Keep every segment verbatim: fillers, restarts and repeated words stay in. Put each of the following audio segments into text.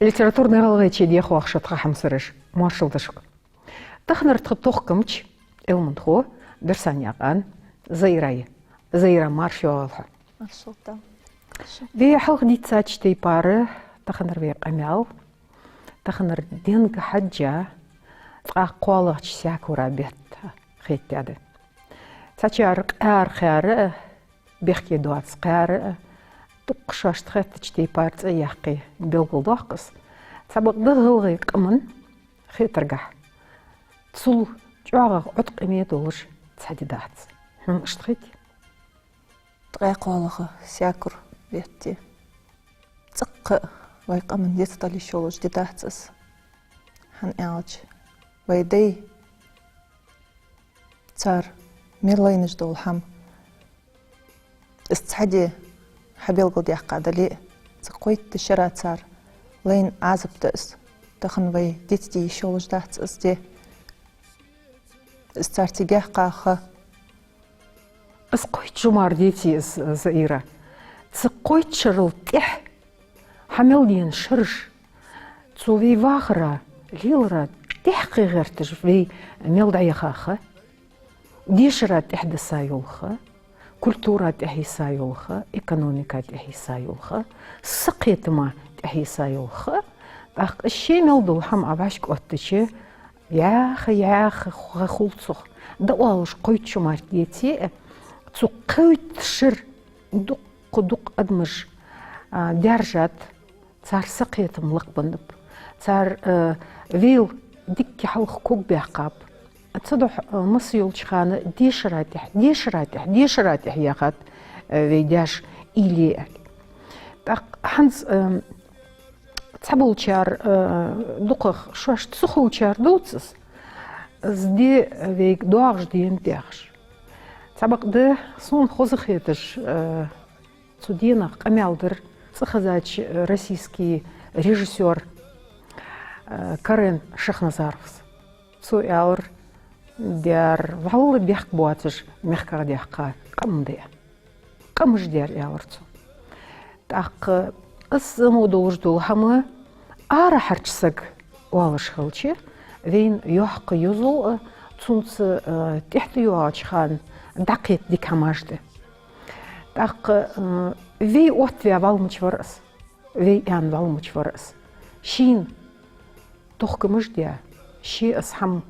Литературни гӀалгӀайче дехьа вахаш тха хьамсараш, моаршал да шуга. Таханара тха тохкамча, Ӏилманхо Берсанаькъан Заира я. Заира, марша йоагӀалва хьо. Маршал да. Вай хьалха дийцача тайпара, таханара вай къамаьл, таханара денга хьежжа, ткъаь кхоалагӀча саькура бетта хетадаьд. Цхьачар къаьра хаьра, бехке доаца кхаьра, дукха шоашта хеттача тайпара цӀи яккхе белгалдоаккх аз. Цхьабакъда гӀалгӀай къаман хетаргахьа, цул чӀоагӀагӀа Ӏоткъаме долаш цхьа ди дац. Хьона иштта хетий? Ткъаь кхоалагӀа саькура бетта. ЦӀаккха вай къаман дицдала йиш йолаш ди дац из. ХӀана аьлча, вай дай цар мел лайнаш дола хӀама, из цхьа ди хьабелгалдаьккха дале а, цу кхойтта шера цар лайна Ӏазап да из. Тахан вай дицде йиш йолаш дац из ди. Из цар цигахь кхаха. Из кхойтта шу мара деций из, Заира? Цу кхойтта шерал тӀехьа хьа мел дена шераш, цу вай вахара, лелара тӀехьакхе гӀерташ вай мел дӀаяхаха, дешара тӀехьа диса йола ха, культура тӀехьа йиса йола ха, экономика тӀехьа йиса йола ха, сакхетама тӀехьа йиса йола ха, тӀаккха ше мел дола хӀама Ӏа вӀашкаоттача, яха, яха ха хул цох. ДӀаоалаш кхойтта шу мара деце а, цу кхойтта шера дукха-дукха адамаш, а, даьржад, цар сакхетам лакхбеннаб, цар, э, вел дикка хьалха ког баьккхаб. Цудухьа, э, масса йолча хана дешара тӀехьа, дешара тӀехьа, дешара тӀехьа яхад, э, вай даьша уйла е аьнна. ТӀаккха хӀанз, э, цхьаболчар, э, дукхагӀа шоашта ца ховчар дувц из, из ди вайга доагӀаш денад яхаш. Цхьабакъда сона хоза хеташ, э, цу денах къамаьл дир цӀихезача, э, российски режиссёр, э, Карен Шахназаровс. Цо аьлар: «Дер, валлахӀи, бехк боацаш мехках даьккха къам да». «Къамаш дер», — аьлар цо. ТӀаккха из мо долаш дола хӀама арахьарча сага оалаш хилча, вайна йоккха йозал а, цунца, э, тӀехьа тӀайоагӀача хана дӀакхета дика хӀамаш да. ТӀаккха, э, вай оттаваь валмача вар из, вай аьнна валмача вар из. Шийна тохкамаш даь, ше из хӀама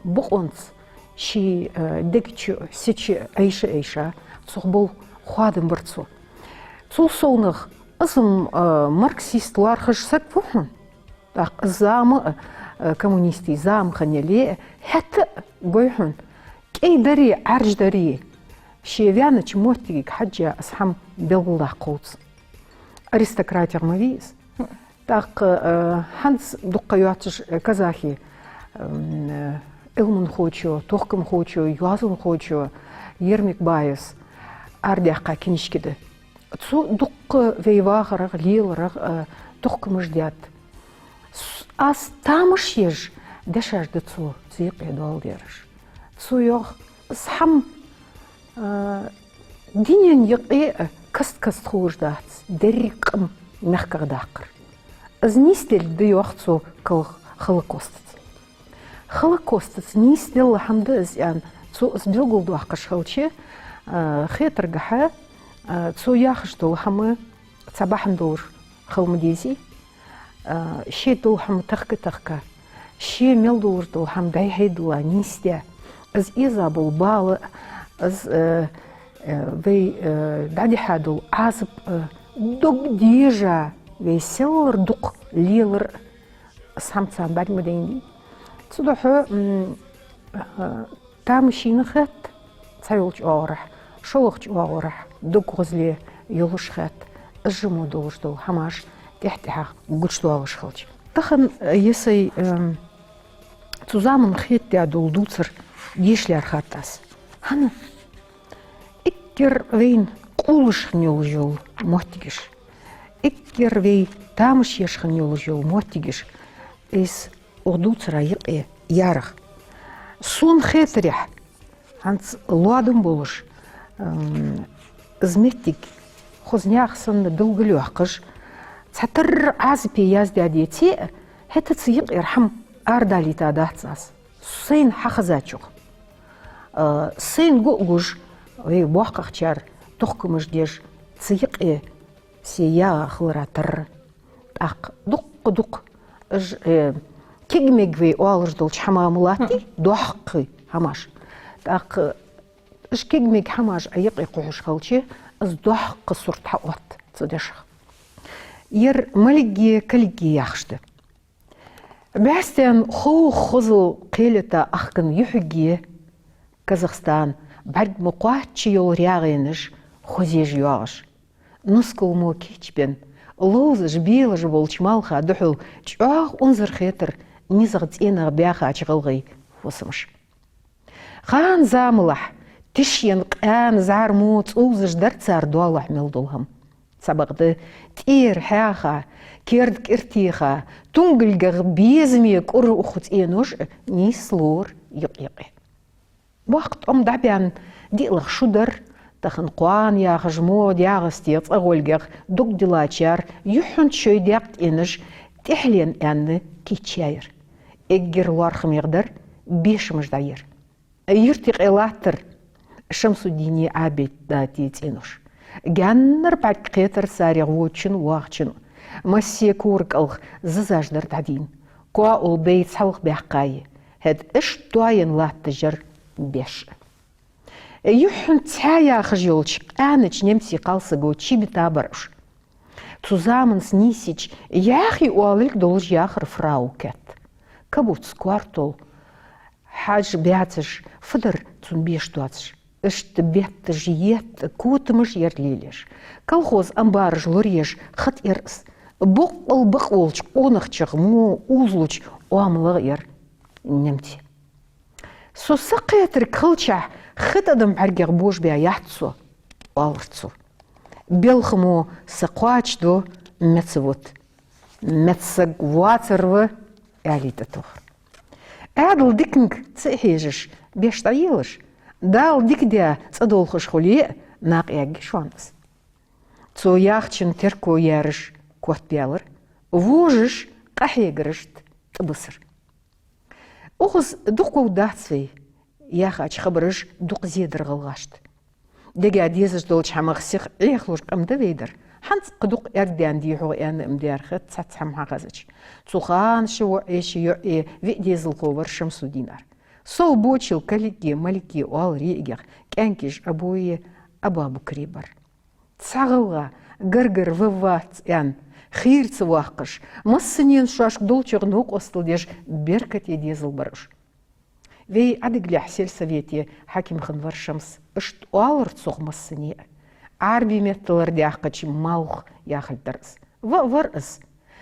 бокъонца ший, э, дега чу, сий чу айша-айша, цох бола хоадам бар цо. Цул совнагӀа, из-м, э, марксист лоархӀаш саг ва хьона. ТӀаккха из зама а, э, коммунистий зама хинна яле а, хӀаьта а гой хьона, кӀай дари, Ӏаьржа дари, ше ваьннача моттигага хьежжа из хӀама белгалдаккха ховц. АристократегӀа ма вий из. ТӀаккха, э, хӀанз дукха йоацаш, э, казахи, м, э, Ӏилманхочо, тохкамхочо, йоазонхочо Ермекбаевс арадаьккха книжка да. Цо дукха вай вахарах, леларах, э, тохкамаш даьд. С-, аз тамаш еш дешаш да цо цу юкъе доаладераш. Цо йоах, из хӀама, э, дунен юкъе, э, каст-каста хулаш дац деррига къам мехках даккхар. Из нийсделла да, йоах цо, кал-, Холокостаца. Холокостаца нийсделла хӀама да из аьнна, цо из белгалдоаккхаш хилча, э, хетаргахьа, э, цо яхаш дола хӀама цхьа бахьан долаш хила ма дезий, э, ше дола хӀама тахка-тахка, ше мел долаш дола хӀама дӀай-хьай дилла нийсдаь, из эза бола бала, из, э, э, вай, э, дӀадихьа дола Ӏазап, э, дог дежа, вай селлара дукха лелар, из хӀама царна бӀарг ма дайнадий. Цудухьа, м, а, тамашийна хет цхьайолча оагӀорахьа, шоллагӀча оагӀорахьа дог гӀозле йолаш хет, из мо долаш дола хӀамаш тӀехьа-тӀехьа гучадоалаш хилча. Тахан, э, е сай, эм, цу заман хетадаь дола дувцар деша лаьрхӀад аз. ХӀана? Эггара вайна къовлаш хинна йолаш йола моттигаш, эггара вай тамаш еш хинна йолаш йола моттигаш, из укх дувцара юкъе яьрагӀ. Сона хетарехь, хӀанз лоадам болаш, м, из моттиг хоза наьха санна белгалйоаккхаш, Цхьатарра Ӏазапе яздаь деце а, хӀаьта цу юкъера хӀама арадалийта дац аз. Сайна хьахезачох. А, сайна гу а гуш, вай боккхагӀчар тохкамаш деш, цу юкъе се ягӀа хилара тарра. ТӀаккха дукха-дукха, уж, э, кегамег вай оалаш долча хӀамах ма латтий, доккхий хӀамаш. ТӀаккха уж кегамег хӀамаш Ӏа юкъе кхухьаш хилча, из доккха сурт хьаотт цу дешах. Ер малигге, калигге яхаш да. БӀаьстен хов хозал кхелета ахкан юхьигге, Казахстан бӀарг ма кхоачча йола рагӀенаш хозеш йоагӀаш. Нускал мо кийчбенна, ловзаш, белаш болча малха духьал чӀоагӀа унзара хетар низагӀа цӀенагӀа баьхача гӀалгӀай хӀусамаш. Хана замалахь тишъенна къаьна зӀамига мо цӀувзаш дар цар доалахьа мел дола хӀама. Цхьабакъда тӀера хьаьха, керда кӀира теха, тунгалгах безаме кӀур укх цӀенош нийслора юкъ-юкъе. Боккха тӀом дӀабаьнна диълагӀа шу дар, тахан кхоана яхаш мо ДегӀастагӀа цӀагӀолгех дог диллачар юххьанца шоай даькъ тӀенаш тӀехьленна аьнна кийчъяьяр. Эггара лоархӀамегӀа дар бешамаш дӀаяр. Юрта юкъе латтар Шамсуддини Ӏабидати цӀенош. Гаьннара бӀарг кхетар царех водачун, вахачун. Массе кора кӀалха зизаш дар дӀадийна. Коа улла бейца хьалха баьккхай. ХӀаьта иштта тоаян латташ яр беш. Юххьанца цхьа яхаш йолча къаьнача немций кхалсаго чибита бар уж. Цу заманца нийсъеннача яхий оалилга долаш яхар фрау Кэт. Кабуц кортол хьажа баьцаш, фу дар цунна беш доацаш. Иштта бетташ етта котамаш яр лелаеш. Колхоза амбараш лораеш хатӀаяр из. Боккъал бакъ волча къонахчех мо узлуча оамалах яр немций. Со сакхетарг хилчахь, хи тӀадам бӀаргех божабаь яц со, оалар цо. Белха мо са кхоачашду меца вот. Меца саг воацар ва, аьле тӀатохар. Ӏаьдала диканга ца хьежаш, беш дӀаелаш, Дала дика даь цӀадолхаш хуле а, накъаяргья шоана из. Цо яхачун терко яьраш котбаьлар, вожаш къахьегарашта тӀабисар. Укхаза дукха гов дац вай, яхача хабараш дукха зе дар гӀалгӀашта. Дега дезаш долча хӀамах сиха Ӏехалуш къам да вай дар. ХӀанз кхы дукха эргдаьнна дий хьогӀ аьнна ма дий хет цхьацца хӀама хьахезача. Цу хана ши воӀи ши йоӀи виъ дезалхо вар Шамсуддинар. Сов бочил калигге, малигге оалар йиӀигех, кӀаьнкаш Абуи Абабукри бар. Цхьа гӀалгӀа гаргара ва вац аьнна, хийра ца воаккхаш, массанена шоашка долчох новкъостал деш беркате дезал бар уж. Вай Ӏадигалехь сельсовете хьаким хинна вар Шамс, иштта оалар цох массане а. Ӏарбий меттала даьккхача малх яхилга дар из. Ва а вар из.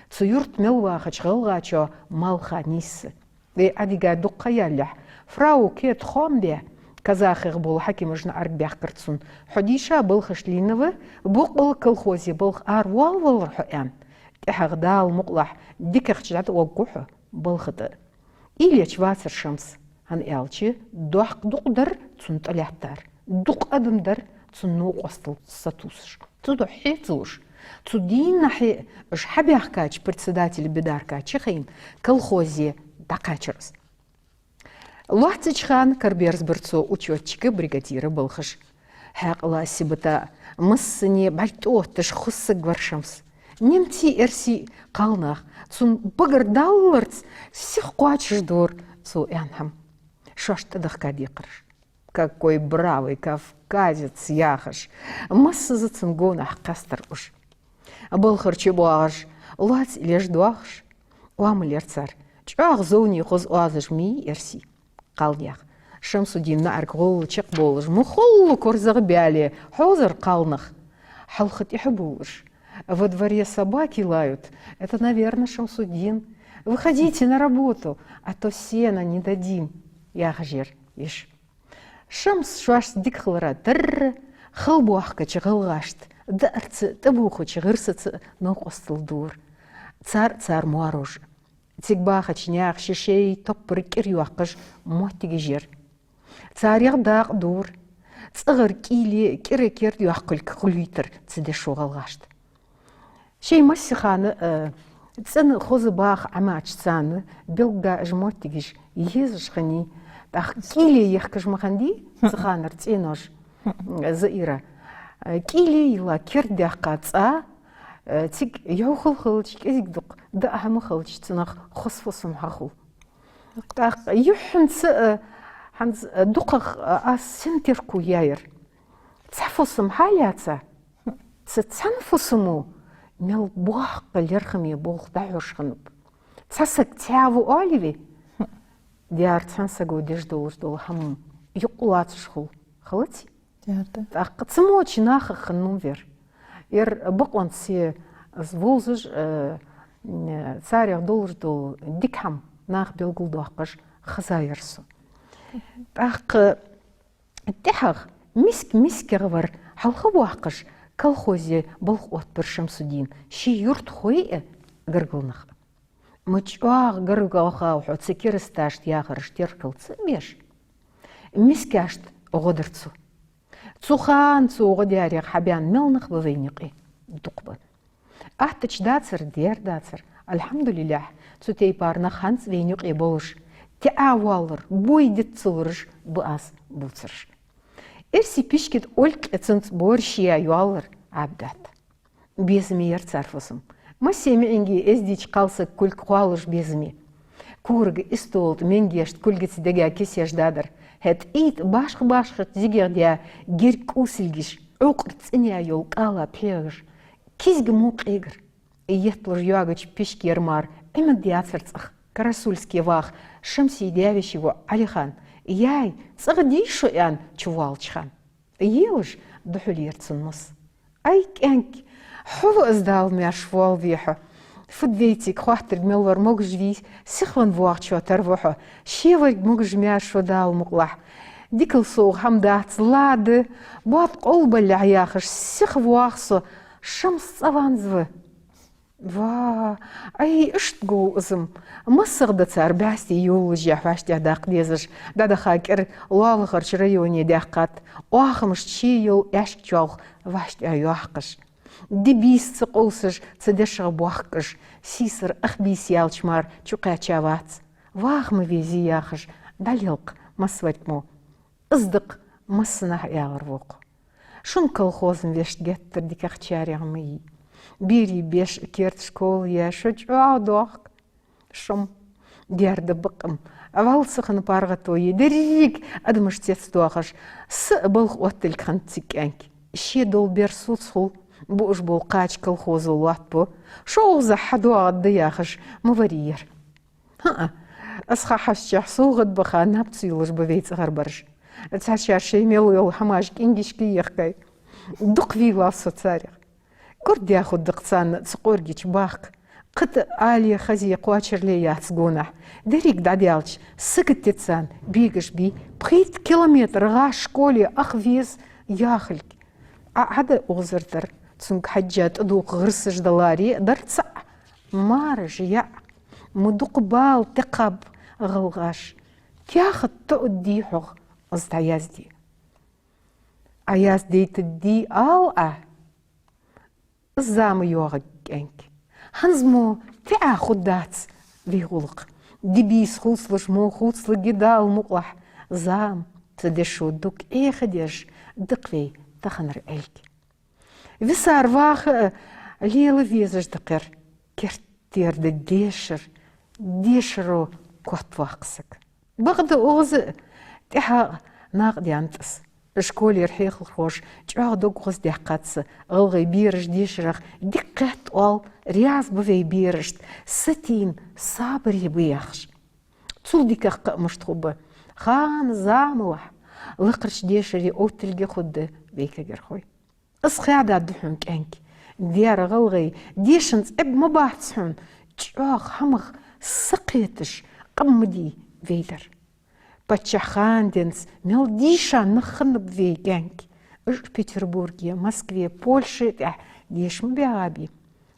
Цу юрта мел вахача гӀалгӀачоа малха нийсса. Вай Ӏадига дукха ха ялалехь, фрау Кэт хоам баь, казахех бола хьакимаш наӀарга баьхкар цунна: «Хьо дийша балхашта лийннав, боккъала колхозе балха аравоалавалар хьо», — аьнна. ТӀехьагӀа, Дала мукъалахь, дикагӀча дӀатӀавоагӀаргва хьо балха тӀа. Уйла еча вацар Шамс, хӀана аьлча доккха дукъ дар цунна тӀалаттар, дукъ адам дар цунна новкъостал сатувсаш. Цудухьа хьецалуш, цу дийнахьа уж хьабаьхкача председатель Бедарка чу хайна, колхозе дӀакхаьчар из. Лоацача хана караберзабар цо учётчика, бригадира балхаш. Хьаькъала сибата массане бӀарг тӀаотташ хоза саг вар Шамс. Немций, эрсий, кхалнах цун багара даллалца сиха кхоачашдора цо аьнна хӀама. Шоашта тӀадахка декхараш. «Какой бравый кавказец», — яхаш, массаза цун гонахьа кхестар уж. Балхара чубоагӀаш, лоаца илеш доахаш, оамал яр цар. ЧӀоагӀа зовне хоза оазаш ма йий эрсий, кхалнаьха. Шамсуддин наӀарга гӀолла чакхбоалаш, мухӀалла корзагӀа баьле, хьозар кхалнах хьалха тӀехьа бувлаш: «Во дворе собаки лают. Это, наверно, Шамсуддин. Выходите на работу, а то сена не дадим», — яхаш яр уж. Шамс шоашца дика хилара тарра, хала боахкача гӀалгӀашта даарца, тӀабувхача гӀирсаца новкъостал дора. Цар а цар моарожа. Цига бахача наьха шоай-шоай топпара кӀира йоаккхаш моттигаш яр. Царех дакъа дора. ЦӀагӀара кӀийле кӀира керда йоаккхилга хулийтар цу дешо гӀалгӀашта. Шоай массехана, э, цӀен хоза баха Ӏамача царна белгалдаь моттигаш езаш хиннай, тӀаккха кӀийле ехкаш ма хиннадий цу ханара цӀенош, э, Заира. Э, кӀийле йилла кердадаьккха цӀа, э, цига йӀовхал хилча, кӀезига-дукха даа хӀама хилча, цунах хоза фусам хьахул. ТӀаккха юххьанца, э, хӀанз, э, дукхагӀа, э, аз сенна терко яьяр. Цхьа фусам хьалаьца, цу цхьан фусамо мел боккха лерхӀаме болх дӀахьош хиннаб. Цхьа саг цхьаь ва оалий вай, дера цхьан саго деш долаш дола хӀама юкъ лоацаш хул, хилаций? Дера да. ТӀаккха цу мо чу нахах хиннав ер. Ер бокъонца из вовзаш, э, м, царех долаш дола дика хӀама наха белгалдоаккхаш хезаяр со. ТӀаккха тӀехьагӀа миска-мискагӀа вар хьалхавоаккхаш, колхозе балха оттавир Шамсудин, ший юртахой а, гаргара нах а. Ма чӀоагӀа гаргагӀа хов хьо цу керасташта яхараш теркалца а беш, мискашта гӀо дар цо. Цу хана цо гӀо даьрех хьабаьнна мел нах ба вайна юкъе? Дукха ба. Аттача дацар, дера дацар. Альхьамдулиллахь, цу тайпара нах хӀанз а вайна юкъе болаш, тӀа а воаллар, бой диц ца лураш ба аз бувцараш. Эрсий пишка тӀа улк а цунца боршья йоаллар Ӏабдат. Безаме яр цар фусам. Массе маӀинге эздийча кхалсага кулг кхоалаш безаме. Корага истола тӀа менгешта кулгаца дега кисеш дадар. ХӀаьта итт башха-башха зигех даь герга кӀусилгаш, Ӏукъар цӀеняь йола кӀала пхьегӀаш, кизга мукъегар. Етталуш йоагача пишкера мара Ӏимад яцар цӀагӀа. Карасульске ваха Шамсий даь-веший воӀ Ӏалихан, яй, цӀагӀа дий шо, аьнна, чувоалача хана. Елаш духьалера цун мас. Ай, кӀаьнк, хьо ва из Дала маьрша воалаве хьо. Фу да вайцига хоаттарг мел вар могаш вий, сихвенна воагӀачоа тара ва хьо. Шеварг могаш-маьрша ва, Дала мукъалахь. Дикал совгӀа хӀама дац, лада, бод къовлабалалехь яхаш, сиха воагӀа со, Шамс цӀаванза ва. Ва, ай, иштта гов из-м. МассагӀа да цар бӀаьсти йолалуш яхь вӀаштӀехьа даккха дезаш, дӀадаха кӀира лоалахарча районе даьккхад, оахамашта ше йола аьшк чоалх вӀаштӀехьа йоаккхаш. Ди-бийса ца къовсаш, цу дешах бохкаш, сийсара ах бийса яьлча мара чукхаьчавац. Ваха ма везий яхаш, дӀалелкъа массаварг мо. Из да-кх массанахьа аьлар вокхо. Шун колхоза вешта геттара дикагӀчарех ма йий. Берий беш керта школа яь, шо чӀоагӀа дохк. Шо-м дера да бакъ-м. Валсахана паргӀато йий, деррига адамаш цецдоахаш, са а балха отталга хиннад цига, кӀаьнк. Ше дола бер соцахул, буаш бола кхача колхозо лоаттабу. Шо укхазахьа хьадоагӀаргда яхаш ма варий ер. ХӀаа, аз ха хьаьшача совгӀат баха наб ца йолаш ба вай цӀагӀарбараш. Цхьачар шоай мел йола хӀамаш кӀингишка йихкай. Дукха вийлав со царех. Курдя хургда-кх царна цу кӀоргача бахка. Кхы тӀа але, хазе кхоачарле яц гонахьа. Деррига дӀадаьлча, сагота царна бегаш бий, пхийтта километр гӀаш школе ах веза яхилга. Ӏа Ӏа да укхазара дар, цунга хьежжа тӀадувха гӀирсаш даларе а дар цаӀ. Мараш яӀ, ма дукха бала тӀакхаьб гӀалгӀаша. Каьхат тоъаргдий хьогӀ из дӀаязде? Ӏа яздайтаргдий ала Ӏа? Из зама йоагӀаргья, кӀаьнк. ХӀанз мо тӀа а хургдац вай гӀулакх. Ди-бийса хувцалуш мо хувцалургья, Дала мукъалахь. Зама, цу дешо дог Ӏехадеш да-кх вай таханара Ӏилга. Висар ваха а лела везаш да-кх ер. Керттера да дешар, дешаро котваккха саг. Бакъда укхаза а тӀехьа накъадаьннад из. Школера хьехархоша чӀоагӀа дог гӀоздаьккхад са, гӀалгӀай бераш дешарах дика кхетта оал, раьза ба вай берашта, сатийна, сабаре ба яхаш. Цул дикагӀа кхы а мишта хургба? Хана замалахь лакхарча дешаре отталга хургда вай кагирхой. Из хаьдад хьона, кӀаьнк. Дера, гӀалгӀай дешанца Ӏеб ма бац хьона, чӀоагӀа хӀамах сакхеташ къам ма дий вай дар. Паччахьа хана денз мел дийша нах хиннаб вай, кӀаьнк. Уж Петербурге, Москве, Польше тӀехьа деша ма багӀабий.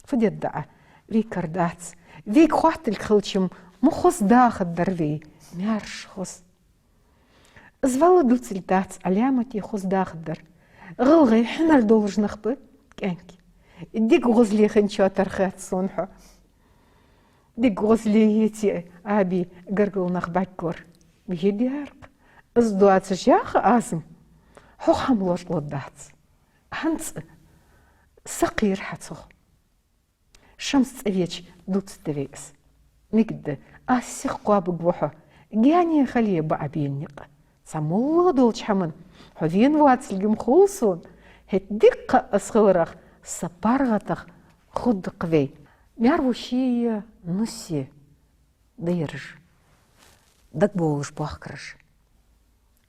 Фу дергда Ӏа? Вай кара дац. Вайга хоаттилга хилча-м ма хоза дахаргдар вай, маьрша хоза. Из вала дувцалга дац, Ӏаламате хоза дахаргдар. ГӀалгӀай хьинар долаш нах ба, кӀаьнк. Дика гӀозле хинначоа тара хет сона хьо. Дика гӀозле еце, Ӏаби, гаргара нах бӀаргагур. Е деркъа. Из доацаш яха аз-м хьох хӀама лочкъалургдац. ХӀанз а сакхийра хьа цох. Шамс цӀавеча дувцаргда вай из. Мегаргда, аз сиха кхоабаргва хьо, гаьне хале баа бена никъ. Цхьа моллагӀа долча хӀаман хьо вена воацилга-м хул сона, хӀаьта дикка из хиларах са паргӀатах хургда-кх вай. Маьр-воша е нус я да ераш, дагабовлаш бохкараш.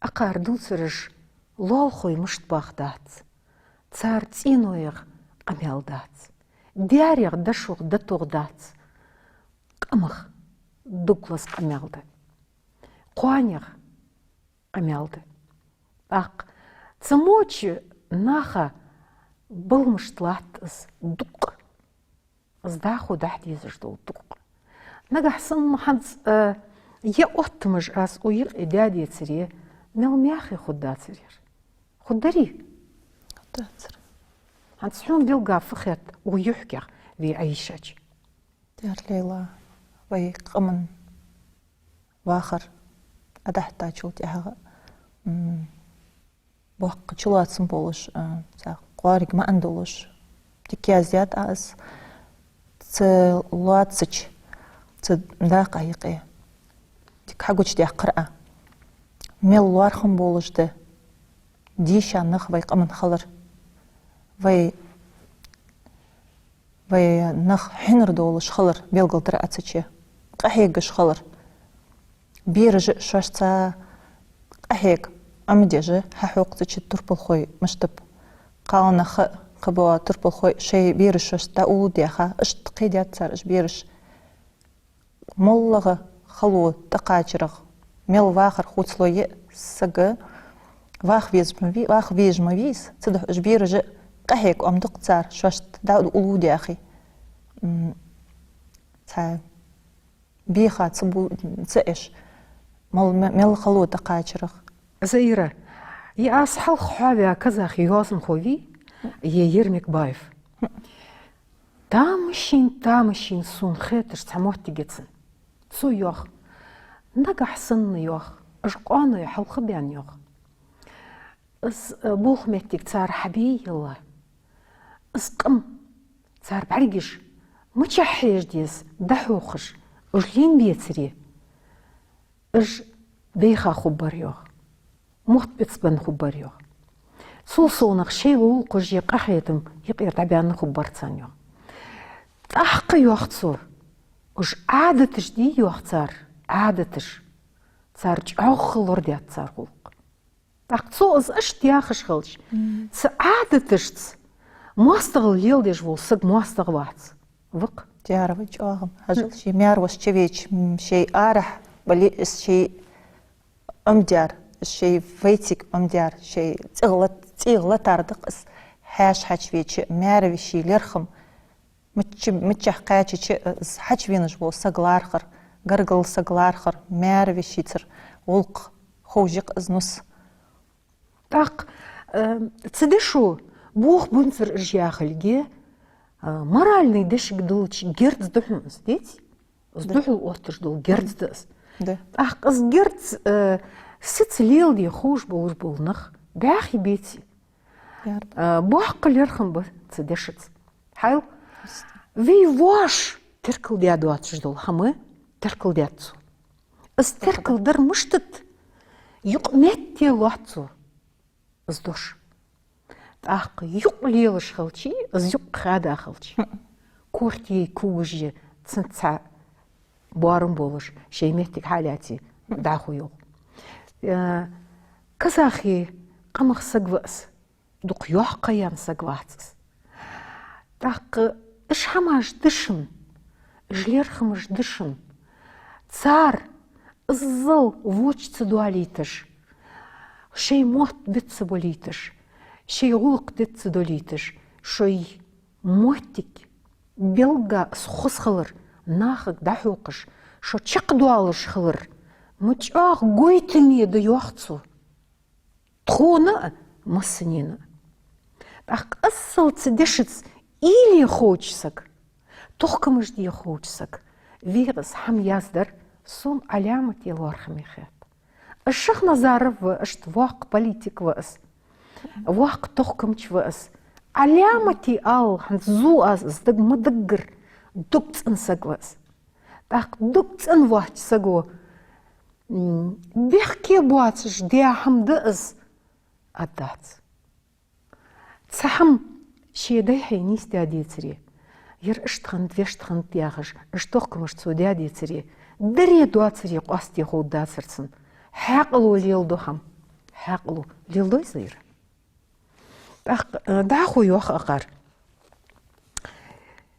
Акхар дувцараш лоалахой мишта бах дац, цар цӀенойх къамаьл дац, даьрех, дошох датох дац, къамах дуглас къамаьл да, кхоанех къамаьл да. ТӀаккха цу моча наха бала мишта латт из дукъ. Из дӀахо дахьа дезаш дола дукъ. Нагахь санна хӀанз, э, е оттамаш аз укх юкъе даь децаре, мел маьхе хургдацар ер? Хургдарий? Хургдацар. ХӀанз хьона белгала фу хет укх юххьех вай Ӏайшача? Тер лейла вай къаман вахар а дахьийтачул тӀехьагӀа, м, боккха чулоацам болаш, а, цхьа кхоарга маӀан долаш, дика яздаьд аз, цу лоацача, цу дакъа юкъе дика хьагучадаьккхар Ӏа. Мел лоархӀам болаш да дийша нах вай къаман хилар. Вай Вай нах хьинар долаш хилар белгалдир Ӏа цу чу. Къахьегаш хилар. Бераша шоашца къахьега Ӏомадеш хьахьокх цу чу турпалхой мишта ба. Кхалнах а, кхыбола турпалхой шоай бераш шоашца дӀауллув даьха, иштта кхийдаьд цар уж бераш. МоллагӀа хало тӀакхачарах мел вахар хувцалой я сага, ваха везаш ма вий, ваха везаш ма вий из, цудухьа уж бераша къахьега Ӏомаду-кх цар, шоашца дӀауллув даьхе. М, цхьа беха ца бу-, ца Ӏеш, мел, мел хало тӀакхачарах. Заира, е аз хьалха хьоаваь казах йоазонхо вий, е Ермекбаев. Тамашийна, тамашийна сона хеташ цхьа моттиг я цун. Цо йоах, нагахь санна йоах, уж къоаной хьалха баьнна йоах, из, э, болх моттиг цар хьабе елла, из къам цар бӀаргаш мичахьа хьежа деза дӀахьокхаш, уж лийнна бецаре, уж беха хургбар йоах, мотт бицбенна хургбар йоах. Цул совнагӀа шоайла гӀулакхаш е къахетам юкъера дӀабаьнна хургбар царна йоах. ТӀаккха йоах цо, уж Ӏадаташ дий йоах цар, Ӏадаташ. Цар чӀоагӀа лорадаьд цар гӀулакх. ТӀаккха цо из иштта яхаш хилча, цу Ӏадаташца моастагӀал леладеш вола саг моастагӀа вац. Ва-кх. Тера ва чӀоагӀа. Хьажал, ший маьр-воша чувеча, м, шоай арахьа бале а, из шоай Ӏомадаьр, шоай вайцига Ӏомадаьр, шоай цӀи гӀалат-, цӀий гӀалатар да-кх из. Хьаьша хьачувеча, маьр-веший лерхӀам, мичча-, миччахьа кхаьчача, из хьачувенаш вола саг лархӀар, гаргара саг лархӀар, маьр-вешийцара гӀулакх ховш я-кх из нус. ТӀаккха, э, цу дешо бохабензар уж яхилга, э, моральни дешаг долча герз да хьона из, деций? Из духьал отташ дола герз да из. Да. ТӀаккха из герз, э, сица леладе ховш болаш бола нах бӀаьхий беций? Э, боккха лерхӀам ба цу дешаца. Хьайл, вай воаш теркалдаь доацаш дола хӀама теркалдаьд цо. Из теркалдар мишта да? Юкъ-метте лоац цо из дош. ТӀаккха юкъ лелаш хилча, из юкъ хада хилча, корта яй кугаш я, цунца цхьа боарам болаш, шоай моттиг хьалаьце дӀахо йоагӀа. Э, казахий къамах саг ва из, дукха йоккха кхаьча саг вац из. ТӀаккха уж хӀамаш дешаш, уж лерхӀамаш дешаш, цар иззал воча ца доалийташ, шоай мотт биц ца болийташ, шоай гӀулакх диц ца долийташ, шоай моттиг белгга из хоза хилар нахага дӀахьокхаш, шо чакхдоалаш хилар ма чӀоагӀа гойтаме да йоах цо. Тхона а, массанена а. ТӀаккха иззал цу дешаца Уйла е ховча сага, тохкамаш де ховча сага, вегӀа из хӀама яздар сона Ӏаламате лоархӀаме хет. Из Шихназаров ва, иштта воккха политик ва из, воккха тохкамча ва из. Ӏаламате ала хӀанз зув аз из, дага ма даггара, дукха цӀена саг ва из. ТӀаккха дукха цӀена воацача саго, м, бехке боацаш даь хӀама да из, аргдац. Цхьа хӀама ший дайхье нийсдаь децаре, ер иштта хиннад, вешта хиннад яхаш, иштта тохкамаш цо даь децаре, даре доацаре къоастаде ховргдацар цунна. Хьаькъало леладу хӀама. Хьаькъало леладой из ер? ТӀаккха, э, дӀахо йоах акхар.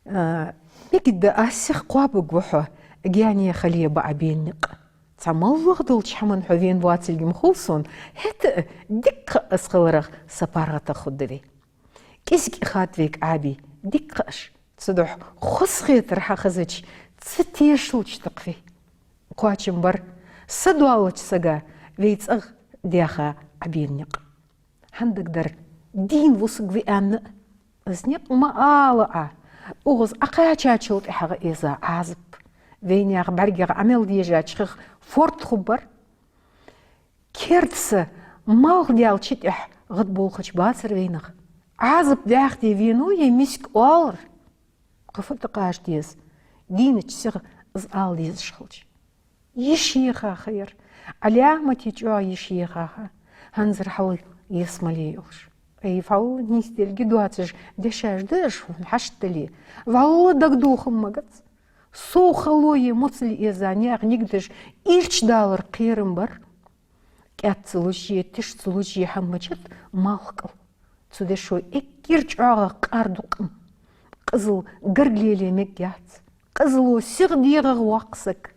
Э, мегаргда, аз сиха кхоабаргва хьо, гаьне хиле ба Ӏа бена никъ. Цхьа моллагӀа долча хӀаман хьо вена воацилга ма хов сона, хӀаьта а дика ха аз хиларах са паргӀатагӀа хургда вай. КӀезига хатта вайга Ӏаби, дика ховш, цудухьа хоза хетар хьахезача, ца тешалча тӀаккха вай. Кхоачам бар са доаллача сага вай цӀагӀа даьха Ӏа бена никъ. ХӀана дагадар, дийна вусаргва аьнна а, из никъ ма ала Ӏа. Укхаза Ӏа кхаьчачул тӀехьагӀа эза Ӏазап. Вайнаьха бӀаргех Ӏа мел дежача хих форд хургбар. Керда са малхдаьлча тӀехьа гӀадболхача бацар вайнах. Ӏазап вӀаьхде венав е миска оалар? Кхы фу тӀакхача деза, дийнача сиха из ала дезаш хилча? Йиш еха ха ер, Ӏаламате чӀоагӀа йиш еха ха, хӀанзара хьал ялсмале йолаш. Ай, валлахӀи, нийсделга доацаш дешаш да уж, хьона хьашт дале. ВаллахӀи, дагадоха магац. Сов хало е моцал эза наьха нигдаш ирча далар кхерам бар. КӀаьд ца луш е, тиша ца луш е хӀама ма чат малхкал. Цу дешо эггара чӀоагӀагӀа къар ду къам. Къизал гарга лелае мегаш яц. Къизало сиха дегӀагӀа воаккх саг.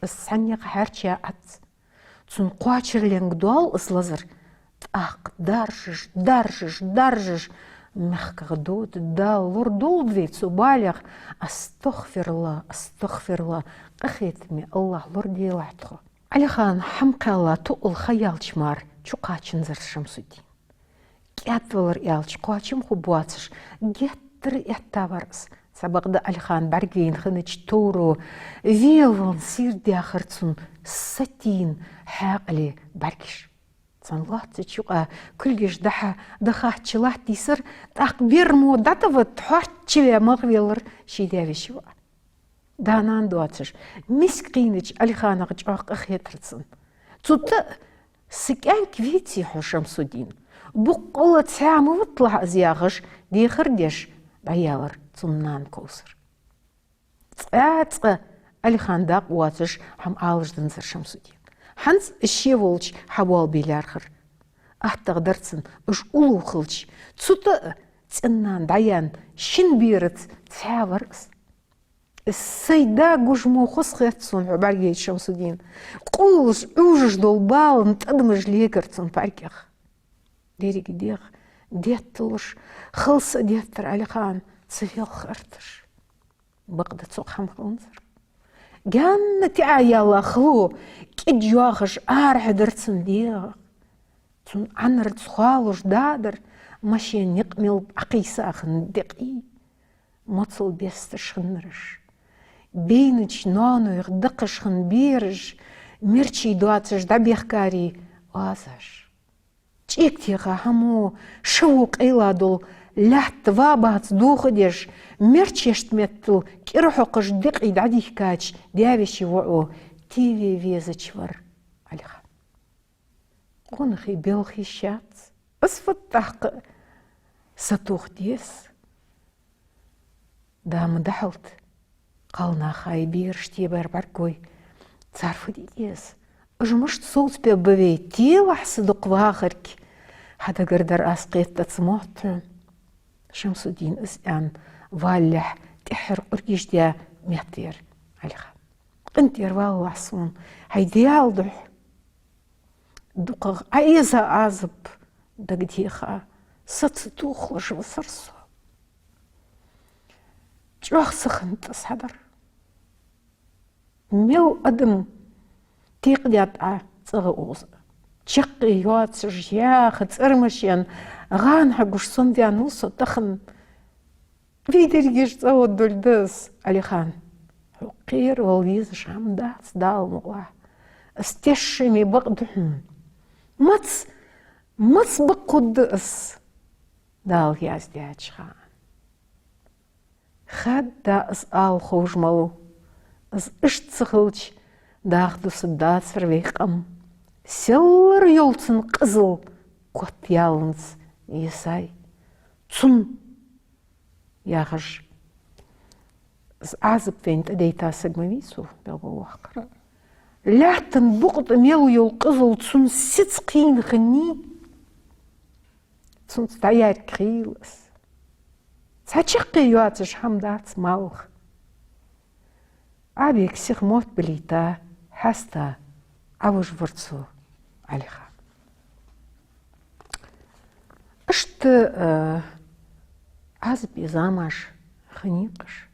Из цхьаннех хьарчаяц. Цун кхоачарленга доал из лазар. ТӀаккха даржаш, даржаш, даржаш, мехках дода, Дала лорадолда вай цу балех. АстагӀфируллахӀ, астагӀфируллахӀ, къахетаме АллахӀ, лораделахь тхо. Ӏалихана хӀама кхаьлла тоъал ха яьлча мара чукхаьчанзар Шамсуддин. КӀаьдвалар аьлча кхоачам хургбоацаш, геттара эттавар из. Цхьабакъда Ӏалихана бӀаргавайна хиннача товро велавалан сийрдаьхар цун сатийна хьаькъале бӀаргаш. Цхьан лоацача юкъа кулгаш дӀа-хьа дахача латтийсар, тӀаккха берамо дӀатӀаватта хьоарччаваь малхвелар ший даь-веший воӀ. Да-нана доацаш, миска кхийнача Ӏалиханах чӀоагӀа къахетар цунна. Цу тӀа а са кӀаьнк веций хьо, Шамсуддин? Боккъала цхьа ма виталахь из, яхаш, дехар деш дӀаяьлар цун нана Ковсар. Цкъа-цкъа Ӏалихана дакъа воацаш хӀама алаш данзар Шамсуддин. ХӀанз из ше волча хьабоалабе лаьрхӀар. АттагӀа дар цунна, уж уллув хилча, цу тӀа а цӀен-нана дӀаяьнна шин бераца цхьа вар из. Сай да гуш мо хоза хет сона хьо бӀаргайча, Шамсуддин. Къувлаш, Ӏуйжаш дола балан тӀадамаш легар цун паргех. Деррига дегӀ детталуш, халса деттар Ӏалихана ца велха арташ. Бакъда цох хӀама хиннзар. Гаьнна тӀа яьлла хало кӀида йоахаш арахьа дар цун дегӀах. Цун Ӏанарца хоалуш да дар, машен никъ мел Ӏокхийса хинна декъий, моцал бесташ хиннараш, бейнача ноанойх дакхаш хинна бераш, мерчий доацаш дӀабехкарий оазаш. ЧӀегатеха хӀамо, шаво къайла дола лаьтта ва-бац дохадеш, мерчешта меттала кӀира хьокхаш декъий дӀадийхкача даь-веший воӀо теве везача вар Ӏалихан. Къонахий белха йиш яц. Из фу тӀаккха сатоха деза? Да ма дахьалта, кхалнаха а бераш тебар бӀаргагой, цар фу де деза? Уж мишта совцабергба вай, телахь са дукха вахарг. Хьа дагардар аз кхетац мотт хьона. Шамсуддин из аьнна валалехь, тӀеххьара къургаш даь меттавера Ӏалихан. КъинтӀера валалахь сона, хьай Даьла духьа. ДукхагӀа Ӏоэза Ӏазап дагадеха, са ца тохалуш висар со. ЧӀоагӀа са хиннад из хьадар. Мел адам текъадаьд Ӏа цӀагӀа укхаза. Чаккхе йоацаш яха цӀермашен гӀана хьагуш сомаваьннав со тахан. Вай дерригаш цӀагӀа долга да из, Алихан. Хьо кхера вала везаш хӀама дац, Дала мукъалахь. Из тешаме бакъ да хьона. Маца, маца бакъ хургда из, Дала яздаьча хана? Хадда из ала ховш ма лу. Из иштта ца хилча, даха дусаргдацар вай къам. Селлара йола цун къизал кот ялланца йисай. Цун яхаш, из Ӏазап вайна тӀадайта саг ма вий цо, белгалваккхар. Лаьттан букъа тӀа мел йола къизал цун сица кхийна хиннай, цунца дӀаярг хийла из. Цхьа чаккхе йоацаш хӀама дац малх. Ӏабега сиха мотт билийта, хьаста Ӏовижа вар цо, Алихан. Иштта, э, Ӏазапе замаш хиннай-кх уж.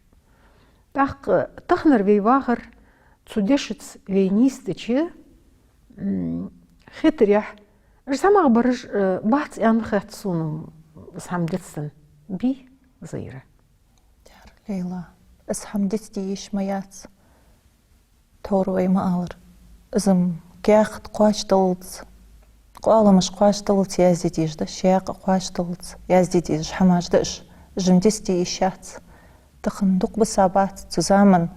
ТӀаккха таханара вай вахар цу дешаца вай нийсдича, м, хетарехь, уж замах бараш, э, бац аьнна хет сона, из хӀама дицденна. Бий, Заира? Яр, Лейла, из хӀама дицде йиш ма яц. Тховра вай ма аллара. Из-м каьхат кхоачадаллалца, къоаламаш кхоачадаллалца язде дезаш да, шакъа кхоачадаллалца язде дезаш хӀамаш да уж. Уж-м дицде йиш яц. Тахан дукха бисабац цу заман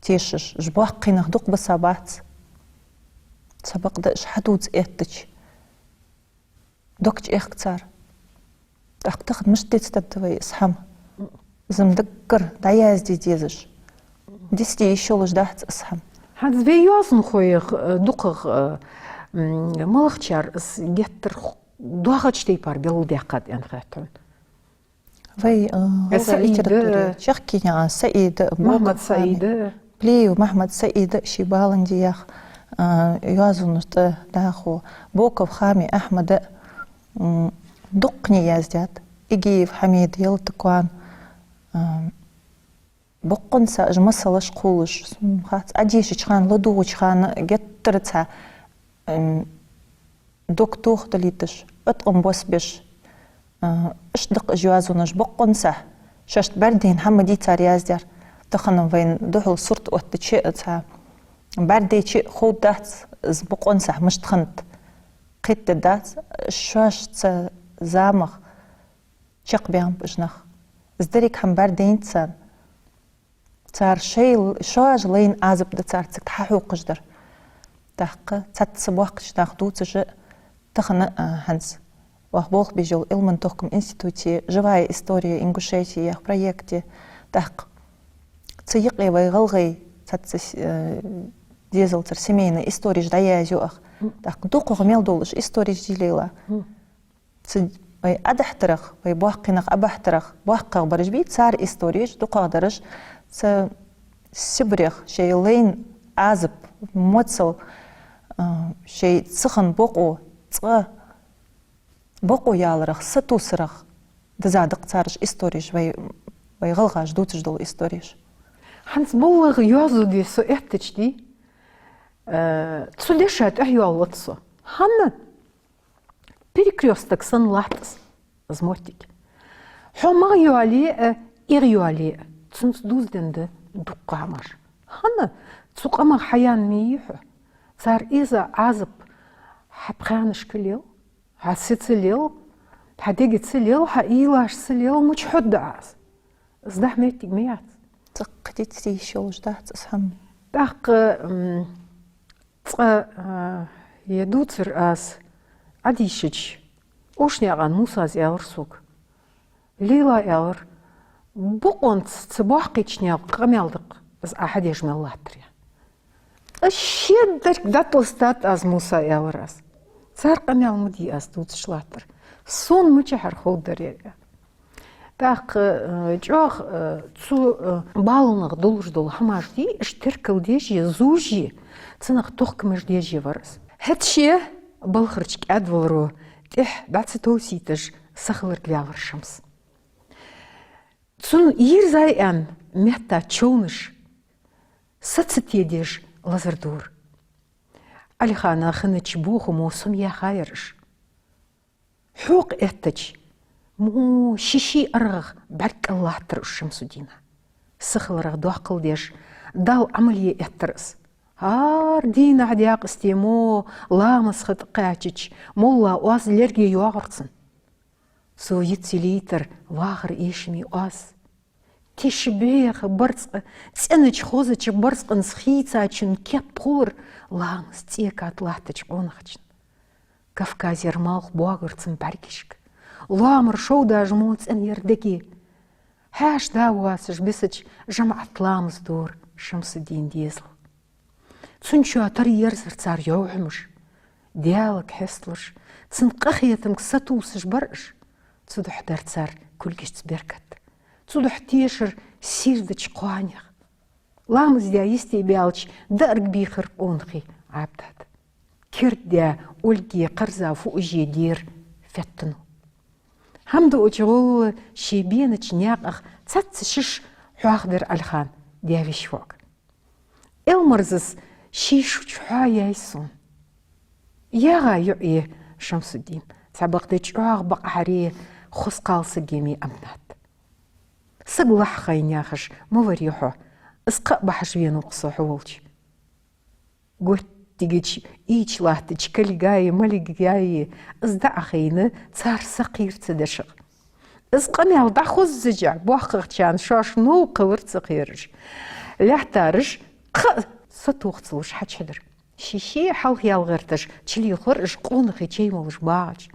тешаш, уж боккхий нах дукха бисабац. Цхьабакъда уж хьадувца эттача, дог чӀехк цар. ТӀаккха тахан мишта дицдергда вай из хӀама? Из-м даггара дӀаязде дезаш, дицде йиш йолаш дац из хӀама. ХӀанз вай йоазонхоех, э, дукхагӀа, э, м, малагӀчар из геттара х-, доагӀача тайпара белгалдаьккхад аьнна хет хьона? Вай, э, Э, гӀалгӀай Саида. Литературе чехкийна Саида, Махьмад Боков Хами, Саида. Плиев Махьмад Саида, ший Баланди яха, э, йоазонаш тӀа дахо, Боков Хами Ахьмада, м, дуккхане яздаьд, Игиев Хьамида, ялатакх ван, э, бокъонца уж масалаш кхоллаш, сона хац, Ӏадешача хана, ладувгӀача хана геттара цхьа, м, дог тохадалийташ, Ӏоткъам босбеш, а, иштта да-кх уж йоазонаш бокъонца, шоашта бӀаргадайна хӀама дий цар яздаьр. Тахан-м вайна духьал сурт оттача а, цхьа бӀаргадайча а ховргдац из бокъонца мишта хиннад, кхетадергдац, шоашца замах чакхбаьннаб уж нах. Из деррига хӀама бӀаргадайнад царна. Цар шоай, шоаш лайна Ӏазап да цар цига хьахьокхаш дар. ТӀаккха цхьацца боккхийча наха дувцаш а тахан, а, хӀанз оаха болх беш йолча Ӏилман-тохкама институте «Живая история Ингушетии» яхача проекте, тӀаккха цу юкъе вай гӀалгӀай цхьацца с-, э, дезалцара семейни истореш дӀаязъю оаха. ТӀаккха дукхагӀа мел долаш истореш дийла. Цу вай Ӏадахьарах, вай боккхий нах Ӏобахьарах, боккхагӀбараш бий, цар истореш, дукхагӀдараш, цу Сибрех шоай лайна Ӏазап, моцал, а, шоай ца хинна бокъо, цкъа бокъо яларах, сатувсарах дизза да-кх цар уж истореш, вай, вай гӀалгӀаша дувцаш дола истореш. ХӀанз моллагӀа йоазув де со эттача дий, а, цу деша тӀехьайоалавац со. ХӀана? Перекрёсток санна латт из, из моттиг. Хьо магӀа йоале а, эгӀа йоале а, цунца дувзаденна да дукха хӀамаш. ХӀана? Цу къамах хьаяьнна ма йий хьо. Цар эза Ӏазап хьа пхаьнашка лел, хьа сица лел, хьа дегица лел, хьа уйлашца лел, мича хьоргда Ӏа из? Из даха моттиг ма яц. Цхьаккха дицде йиш йолаш дац из хӀама. ТӀаккха, м, цкъа, а, ер дувцар аз Ӏодийшача, Ошнаькъан Мусас аьлар сога: «Лейла, — аьлар, — бокъонца цу боккхийча наьха къамаьл да-кх из Ӏа хьадеш мел латтар», — аьнна. Аз шедарг дӀатӀаластад аз, Муса, — аьлар аз. — Цар къамаьл ма дий аз дувцаш латтар. Сона мичахьара ховргдар ер, — аьнна. ТӀаккха, э, чӀоагӀа, э, цу, э, баланах долаш дола хӀамаш дий, уж теркалдеш а, зувш а, цунах тохкамаш деш а вар из. ХӀаьта ше балхарча кӀаьдваларо тӀехьа дӀа ца товсийташ сахиларг ваьлар Шамс. Цунна йирзай аьнна меттаца човнаш са ца тедеш лазар дора. Алихана хиннача бохамо сомаяьхаяр уж. Хьокха эттача, Мо ший-ший аргӀах бӀарг кӀаллаттар уж Шамсуддина. Сихаларах доккхал деш, Далла Ӏамал е эттар из. ХӀара дийнахьа декъаза мо ламаза ха тӀакхаьчача, молла оаз лерге йоагӀар цунна. Цо йицъелийтар вахара эшаме оаз. Тиша бӀеха барзкъа, цӀенача хозача барзкъанца хийцачун кеп хулар ламаз цӀекад латтача къонахчун. Кавказера малх боагар цун бӀаргашка. Лоамара шовдаш мо цӀенъяр деге. Хьаьша-да воацаш бисача жамаӀат ламаз дора Шамсуддина дезал. Цун чоа тара ерзар цар йовхьамаш. Даьлага хьесталуш, цун къахетамга сатувсаш бар уж. Цудухьа дар цар кулгашца беркат. Цудухьа тешар сийрдача кхоанех. Ламаз даь йисте баьлча, даарга бийхар къонахий Ӏабдат. Керда даь Ольге кхарза фу уже дера феттано. ХӀама дуача гӀолла ший бенача наькъах цхьацца шиш хьоахадир Ӏалихан даь-веший воӀага. Элмарзас ший шу чу хьоаяьй сона. ЯгӀа йоӀ я Шамсуддин, цхьабакъда чӀоагӀа бакъахьара хоза кхалсаг я Аминат. Саг лахьа хайна яхаш ма варий хьо, из кхаъ бахьаш венав-кх со хьо волча. Готтигача ийча латтача Калгаи Малгаи из дӀа а хайна, цар сакхийра цу дешах. Из къамаьл дӀахоззача, боккхагӀчарна шоаш новкъа хилар ца кхераш. Лаьттараш кхаъ сатохалуш хьачадир. Ший-ший хьалха яла гӀерташ чулилхар уж къонахий чай молаш багӀача.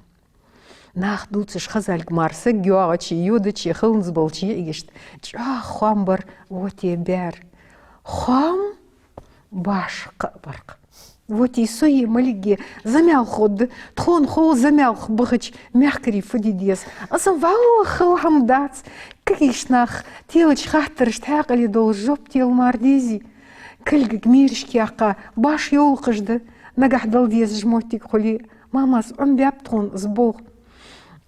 Нах дувцаш хазалга мара саг йоагӀачеи йодачеи хиланза болча йиӀигашта чӀоагӀа хоам бар воте баьр. Хоам башха кхаъ бар-кх. Воте сои Малгаи замаьлха гӀоргда, тхона хов замаьлха бахача мехкарий фу де деза. Из валлахӀи хала хӀама дац. Кагийча наха телача хаттарашта хьаькъале долаш жоп дала мара дезий. Калгага мерашка яьккха башха йовлакхаш да, нагахьа дала дезаш моттиг хуле, мамас Ӏомабаьб тхона из болх.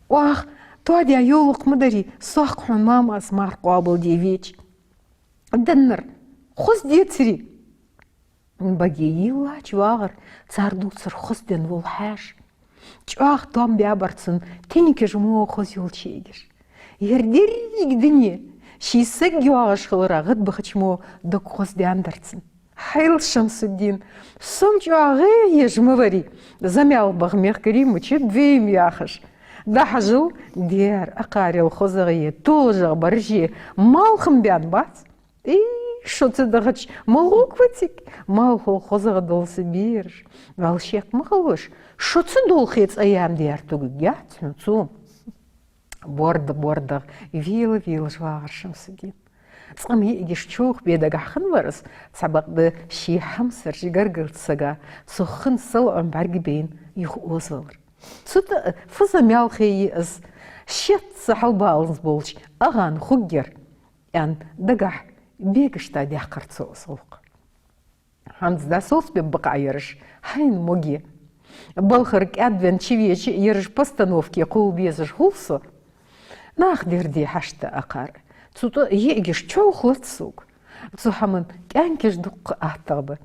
Оаха тоадаь йовлакх ма дарий, сох-кх хьона мамас мара къоабалде веча. Деннар хоза децарий? Баге йийллача вагӀар, цар дувцар хоза денна вола хьаьша. ЧӀоагӀа тоам баьбар цун тенкаш мо хоза йолча йиӀигаш. Ер деррига дуне ший саг йоагӀаш хиларах гӀадбахача мо дог хоза даьннадар цун. Хьайла, Шамсуддин, со-м чӀоагӀа гӀайгӀа еш ма варий, замаьлха баха мехкарий мичаб вай-м яхаш. ДӀахьажал, дера, акхарел хозагӀа е толашагӀа бараш е малхам баьнна бац. И, шо ца дахача, малхо-кх вай цига, малхал хозагӀа дола са бераш. Валла шек ма хилалаш, шо ца долхе цӀа яьнна дера тугаг яц хьона цо. Борда-бордагӀа вела-велаш вагӀар Шамсуддин. Цкъа-м йиӀигаш човхабе дагахьа хиннавар из, цхьабакъда ший хьамсарча гаргарча сага цох хинна салоӀам бӀаргабайна юха озавалар. Цу тӀа фу замаьлха я из, шеца хьалбаланза болча агӀан хургьяр, аьнна, дагахьа бегашта даьккхар цо из гӀулакх. ХӀанз дӀасовцабе бакъахьа ераш хьайна моге. Балхара кӀаьдвенна чувеча, ераш постановке кхувла безаш хул со. Нах дерде хьашт да акхар. Цу тӀа йиӀигаш човхалац сога. Цу хӀаман кӀаьнкаш дукха аттагӀа ба.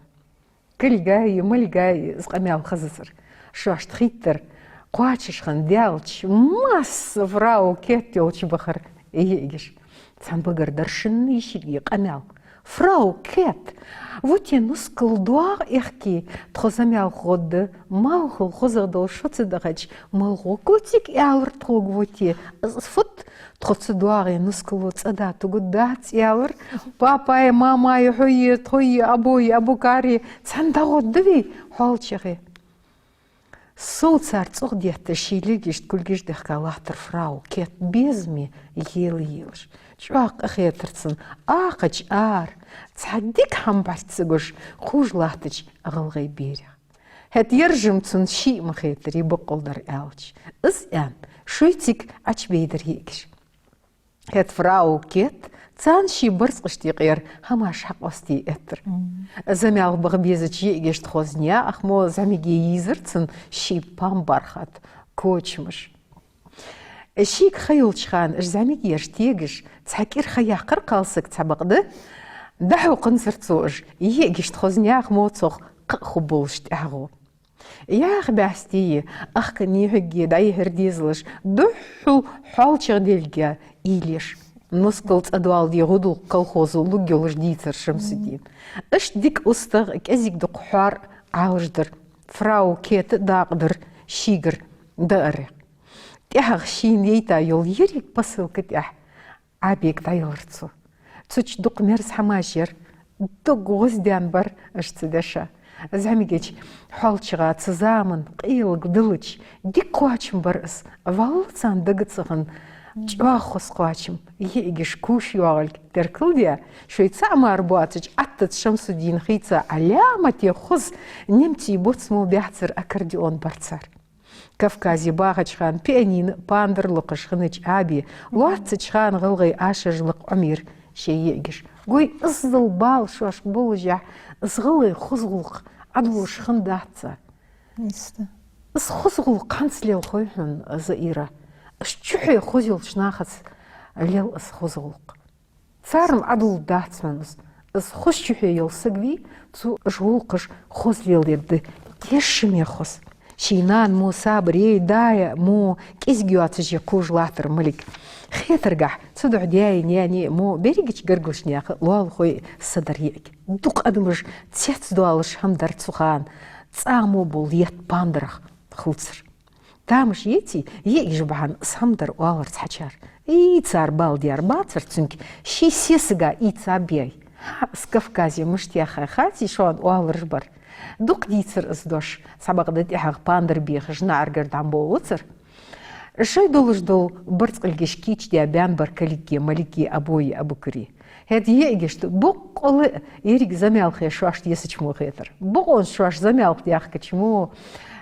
Калгаи Малгаи из къамаьл хазацар. Шоашта хийттар кхоачаш хинна даьлча, масса фрау Кет йолча бахар йиӀигаш. Цхьан багара дар шинне йишийга къамаьл. Фрау Кет, воте нускал доагӀа аьхки, тхо замаьлха гӀоргда, малхал хозагӀа дола шо ца дахача, малхо-кх цига, аьлар тхога воте. Из фуд, тхо ца доагӀе, нускало цӀа да тугаргдац, аьлар. Папай, мамай, хьои, тхои, абой, абукари, цхьана дӀагӀоргда вай хьоалчагӀе. Сов цар цӀогӀа детташ, ший лергашта кулгаш дехка латтар фрау Кет безаме ела-елаш. ЧӀоагӀа къахетар цунна акхача ара, цхьа дика хӀама бӀарга ца гуш, кхувш латтача гӀалгӀай берех. ХӀаьта ераш-м цунна шиъ ма хетарий, боккъал дар аьлча. Из аьнна, шоай цига Ӏочубайдар йиӀигаш. ХӀаьта фрау Кет царна ший барзкъашта юкъера хӀамаш хьакъоастае эттар. Мм. Замаьлха баха безача йиӀигашта хоза наькъах мо зӀамига йийзар цунна ший пам бархат кочамаш. Шийга ха йолча хана уж зӀамигаш тегаш цхьа кӀира ха яьккхар кхалсага цхьабакъда, дӀахьокханзар цо уж, йиӀигашта хоза наькъах мо цох кхаъ хургболаш тӀехьагӀо. Яха баьстий, ахка нийхьиге дӀайихьар дезалаш, духхьал хьоалчагӀ делга ийлеш. Нускал цӀадоаладе гӀудалкх колхозо лургйолаш дийцар Шамсуддина. Иштта дика устагӀа кӀезига-дукха хьоар Ӏалашдир. Фрау Кета дакъа дир шийгара даарах. ТӀехьагӀа шийна яйта йола еррига посылка тӀехьа Ӏабега дӀаелар цо. Цу чу дукха мерза хӀамаш яр, дог гӀоздаьнна бар уж цу деша. ЗӀамигача хьоалчагӀа цу заман къелаг диллача, дика кхоачам бар из, валлахӀи царна дага ца хинна, чӀоагӀа хоза кхоачам, йиӀигаш куш йоагӀилга теркалдаь, шоай цаӀ мара боацача Ӏаттаца Шамсуддина хийца Ӏаламате хоза немций боц мо баьхцар аккордеон бар цар. Кавказе бахача хана пианино, пандар локхаш хиннача Ӏаби, лоацача хана гӀалгӀай ашараш лакха Ӏомер шоай йиӀигаш. Гой, иззал бала шоашка боллашехь, из гӀалгӀай хоза гӀулакх Ӏадолаш хиннадац цар. Иштта. Из хоза гӀулакх хӀанз лел хой хьона, Заира? Из чухье хоза йолча нахаца лел из хоза гӀулакх. Царна Ӏадулларгдац хьона из. Из хоза чухье йола саг вий, цо уж гӀулакхаш хоза леладергда, тешаме хоза. Ший нана мо сабаре, дайа мо кӀезига йоацаше кхувш латтар Малика. Хетаргахьа, цудухьа даьи наьнеи мо берригача гаргарча наьха лоалахой са дар йиӀиг. Дукха адамаш цецдоалаш хӀама дар цу хана, цӀа мо бола етт пандарах хулцар. Тамаш еций, йиӀигаш бахьан из хӀама дар оалар цхьачар. Ий, цар бала дер бацар цунга, ший сесага ийца бий. Из Кавказе мишта яхай хаций шоана оалараш бар. Дукха дийцар из дош, цхьабакъда тӀехьагӀа пандар бехаш наӀаргара дӀаболалуцар. Шоай долаш дола барзкъилгаш кийчдаь баьнна бар Калиге, Малиге, Абое, Абукаре. ХӀаьта йиӀигашта боккъала еррига замаьлхе шоашта йисача мо хетар. Бокъонца шоаш замаьлха даьхкача мо,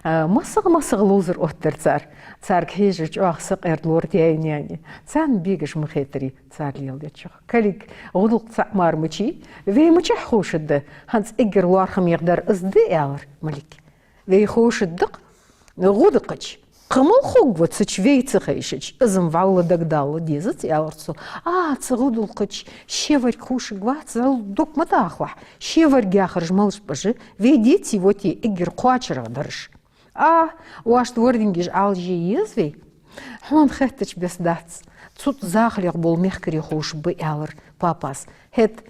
а, масагӀа-масагӀа ловзар оттадир цар. Царга хьежар чӀоагӀа сакъердалора даьи наьнеи. Царна бегаш ма хетарий цар леладечох. Калиг, гӀудалкх цаӀ мара мичай, вай мичахьа ховшаргда, хӀанз эггара лоархӀамегӀа дар из да, аьлар Малика. Вай ховшаргда-кх гӀо даккхача, кхы мала хургва цу чу вай ца хайшача, из-м вӀалла дагадалла дезац, аьлар цо. А, цу гӀудалкха чу шеварг ховшаргвац, зал дог ма дахалахь, шеварг яхараш малаш ба уж, вай деций, вот е эггара кхоачарагӀа дар уж. А, оаш вордингаш Ӏалашъе еза вай? Хьона хеттача беса дац. Цу тӀа захалех бола мехкарий ховшаргба, аьлар папас. ХӀаьта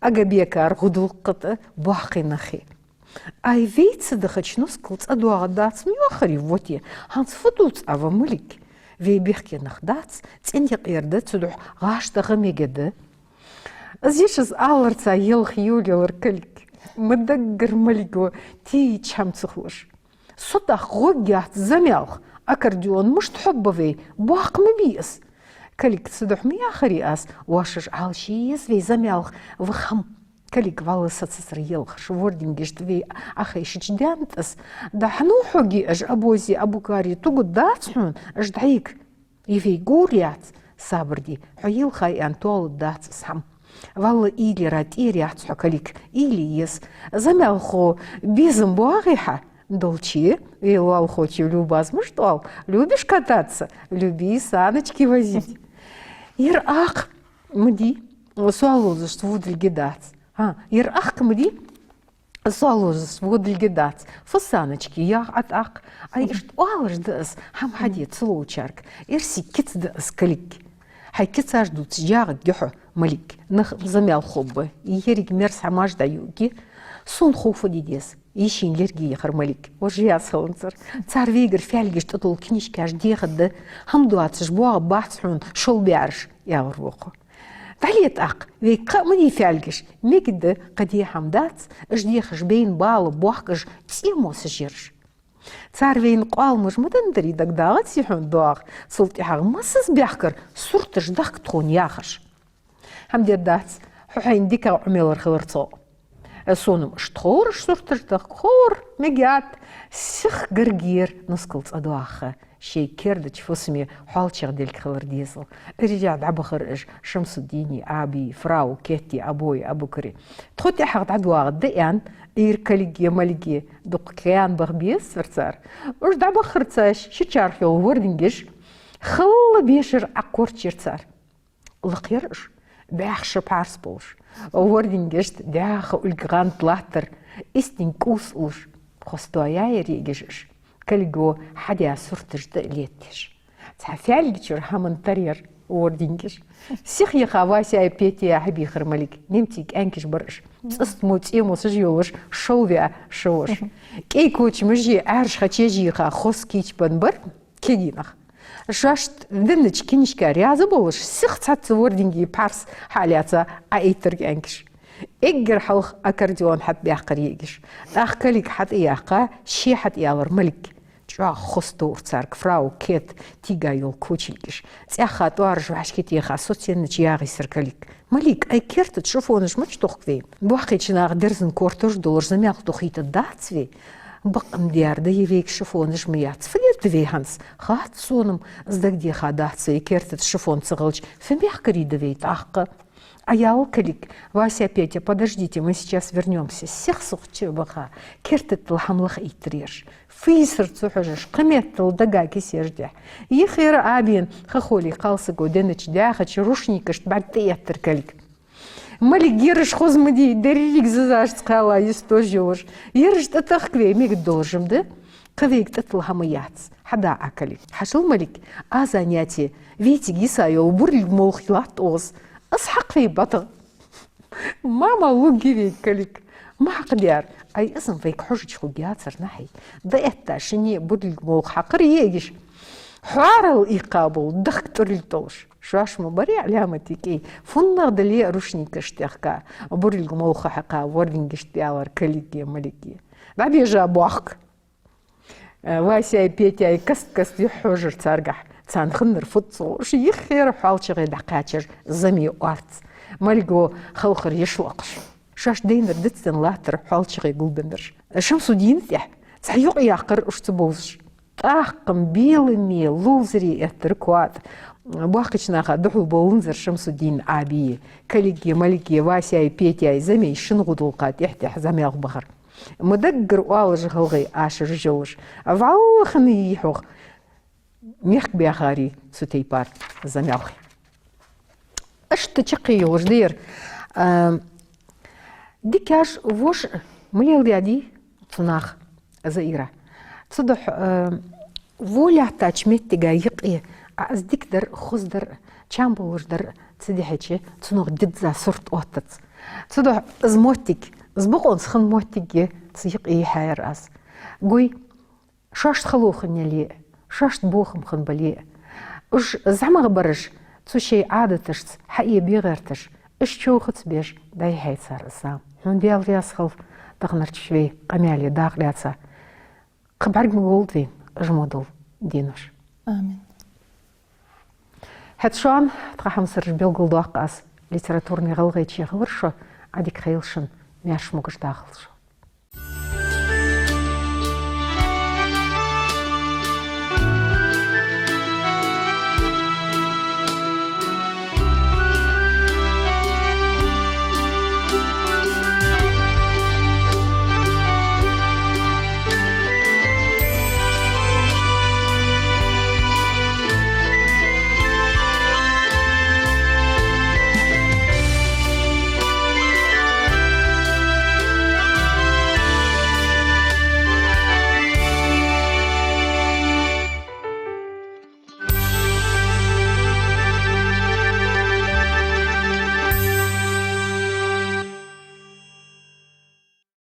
Агабекара гӀудалкха тӀа боккхий нах я. Ай, вай ца дахача нускал цӀадоагӀаргдац ма йоахарий, вот е. ХӀанз фу дувц Ӏа, ва Малик? Вай бехке нах дац, цӀен-юкъера да, цудухьа гӀаш даха мегаргда. Из ишта аларца елха йолаелар Калиг. Ма даггара Малиго тиийча хӀама ца хулаш. Со тӀаккха гӀоргьяц замаьлха, аккордеон мишта хьоабу вай, боккха ма бий из. Калиг, цудухьа ма яхарий аз, оаш уж Ӏалашъе еза вай, замаьлха ваха-м. Калиг, вӀалла сацацар елхаш, вордингашта вай Ӏохайшача даьннад из. Да хьанна хьоге уж Абози Абукари, тугаргдац хьона уж дӀайига. Е вай говр яц, сабар де, хьо елхай аьнна тоалургдац из хӀама. ВӀалла уйла яра тӀера яц хьо, Калиг, уйла е еза. Замаьлхо безам боагӀий хьа? Долче, вай лоалахочо Любас мишта оал: «Любишь кататься?» «Люби саночки возить». Ер акха ма дий, соалозашца водилга дац. ХӀа, ер акха ма дий, соалозашца водилга дац. Фу саночки, ягӀа Ӏа тӀаккха. Ай, иштта оалаш да из, хӀама хьаде ца ловчарга. Эрсий кица да из, Калиг. Хьай кицаш дувцаш ягӀаргья хьо, Малик. Нах замаьлхо ба, еррига мерза хӀамаш дӀаюаргья. Сона хов фу де деза. Йишийна лерге яхар Малик. Вож яс хиланзар. Цар вайгара фаьлгаш тӀадола книжкаш дехаргда, хӀама доацаш боагӀаргбац хьона шолбаьраш, аьлар вокхо. ДӀале тӀаккха, вайга кхаъ ма дий фаьлгаш, мегаргда, кхы де хӀама дац, уж дехаш байна бала бохкаш цӀен мосаш яраш. Цар вайна къоаламаш ма даннадий, дагадоагӀаций хьона, доагӀа, цул тӀехьагӀа массаза бехкар сурташ дахка тхона, яхаш. ХӀама дергдац, хьо хьайна дикагӀа Ӏомаелар хилар цо. Сона-м иштта ховр уж сурташ дахка, ховр, мегаргьяц, сиха гаргера нускал цӀадоагӀа ха, шоай кердача фусаме хьоалчагӀ делга хилар дезал. Ирре дӀабахар уж Шамсуддини, Ӏаби, фрау Кетти, Абой, Абукари. Тхо тӀехьагӀа дӀадоагӀаргда аьнна, Ӏийра Калиге, Малиге, дукха кхаьнна баха безацар цар. Уж дӀабахарца ши чарх йола вордингаш халла бешара Ӏокхорчаяр цар. Лакхъяр уж, бӀаьха ши пхьарс болаш. Вордингашта дӀаьха улга гӀанд латтар, истинг кӀувс улаш. Хостояь яр эгаш уж. Калиго хьадаь сурташ тӀа а летташ. Цхьа фаьлгачура хӀаман тар яр вордингаш. Сиха яха Вася а Петя а хьабийхар Малик. Немций кӀаьнкаш бар уж. ЦӀаст мо цӀе мо сажа йолаш, шовваь шоваш. КӀай коча мажи Ӏаьржа хачежи яха хос кийчбан бар кегий нах. Шоашта деннача кинишка раьза болаш, сиха цхьацца вординге пхьарс хьалаьца Ӏоэттар кӀаьнкаш. Эггара хьалха аккордеон хьатӀабаьккхар егаш. ТӀаккха Калиг хьатӀаяьккха, ше хьатӀаяьлар Малик. ЧӀоагӀа хоза товр царга фрау Кет тийга йола коча егаш. ЦӀаьхха тӀоараш вӀашкатеха, соцаеннача ягӀийсар Калиг. Малик, ай керта тӀа шифонаш мича тохк вай? Боккхийча наха дерзан кортош долаш замел тохийта дац вай? Бакъ ма дер да, е вайга шифонаш ма яц. Фу дергда вай хӀанз? Хац сона-м, из дагадеха дац вай, керта тӀа шифон ца хилча, фу мехкарий да вай тӀаккха? Ӏояла, Калиг. Вася, Петя, подождите, мы сейчас вернёмся. Сиха сох чу а баха, керта тӀа хӀама лахаэттар ераш. Фийсар ца хьожаш, кхы меттел дага кисеш дехьа. Йиххера Ӏобена, хахоли кхалсаго деннача даьхача рушникашта бӀарг тӀаэттар Калиг. Малик, ераш хоза ма дий, деррига зизашца кхаьлла йистож йолаш. Ераш тӀатахка вай, мегаргдолаш-м да. Кхы вайга тӀатилла хӀама яц. Хьада Ӏа, Калиг. Хьажал, Малик, а занятие, вийцига йиса йола бурлиг молха латт оз. Аз хьакха вай батагӀа. Мама лугги вайга, Калиг. Ма хьакха дер. Ай, из-м вайга хьожача хургьяцар нахьий. ДӀаэтта шинне бурлиг молха хьакхар егаш. Хьоарал иккха бола дахка тӀурилг толаш. Шоаш ма барий Ӏаламате кӀай. ФуннагӀа дале а рушникаш тӀехка, бурлиг молха хьекха вордингашта пӀелар Калиге, Малиге. ДӀабежа бохк. Э, Васяй, Петяй каст-каста юхь хьожар царгахь. Царна хиннар фуд цо. Уж йиххера хьоалчагӀе дӀакхаьчар заме орц. Малиго халхар йиш лоакхаш. Шоаш дайнар дицденна латтар хьоалчагӀе гулбеннараш. Шамсудина тӀехьа цхьа юкъ яьккхар уж ца бовзаш. ТӀаккха-м беламе ловзаре эттар коа тӀа. Боккхийча наха духьал боланзар Шамсудин Ӏаби. Калиге, Малиге, Васяй, Петяй замей шин гӀудалкха тӀехь-тӀехьа замелха бахар. Ма даггара оалаш гӀалгӀай ашараш йолаш. ВӀалла хиннай хьох мехка баьхарий цу тайпара замелхий. Иштта чаккхе йолаш да ер. А, дикаш воша ма леладаьдий цу наха, Заира. Цудухьа, а, во лаьттача моттига юкъе, а, из дика дар, хоза дар, чам болаш дар ца дихьача, цунах дизза сурт оттац. Цудухьа из моттиг, из бокъонца хинна моттиг я цу юкъе йихьаяр аз. Гой, шоашта хало хинна яле а, шоашта бохам хинна бале а, уж зӀамагӀбараш цу шоай Ӏадаташца хьаэбе гӀерташ, уж човха ца беш дӀайихьай цар из зама. Хьона Даьла раьза хилва таханарча вай къамаьле дакъа лаьца. Кхы бӀарга ма голда вайна уж мо дола денош. Амин. ХӀаьта шоана, тха хьамсараш, белгалдоаккх аз, литературни ГӀалгӀайче хилар шо, Ӏадика хийла шун, маьрша-могаш дахалда шо.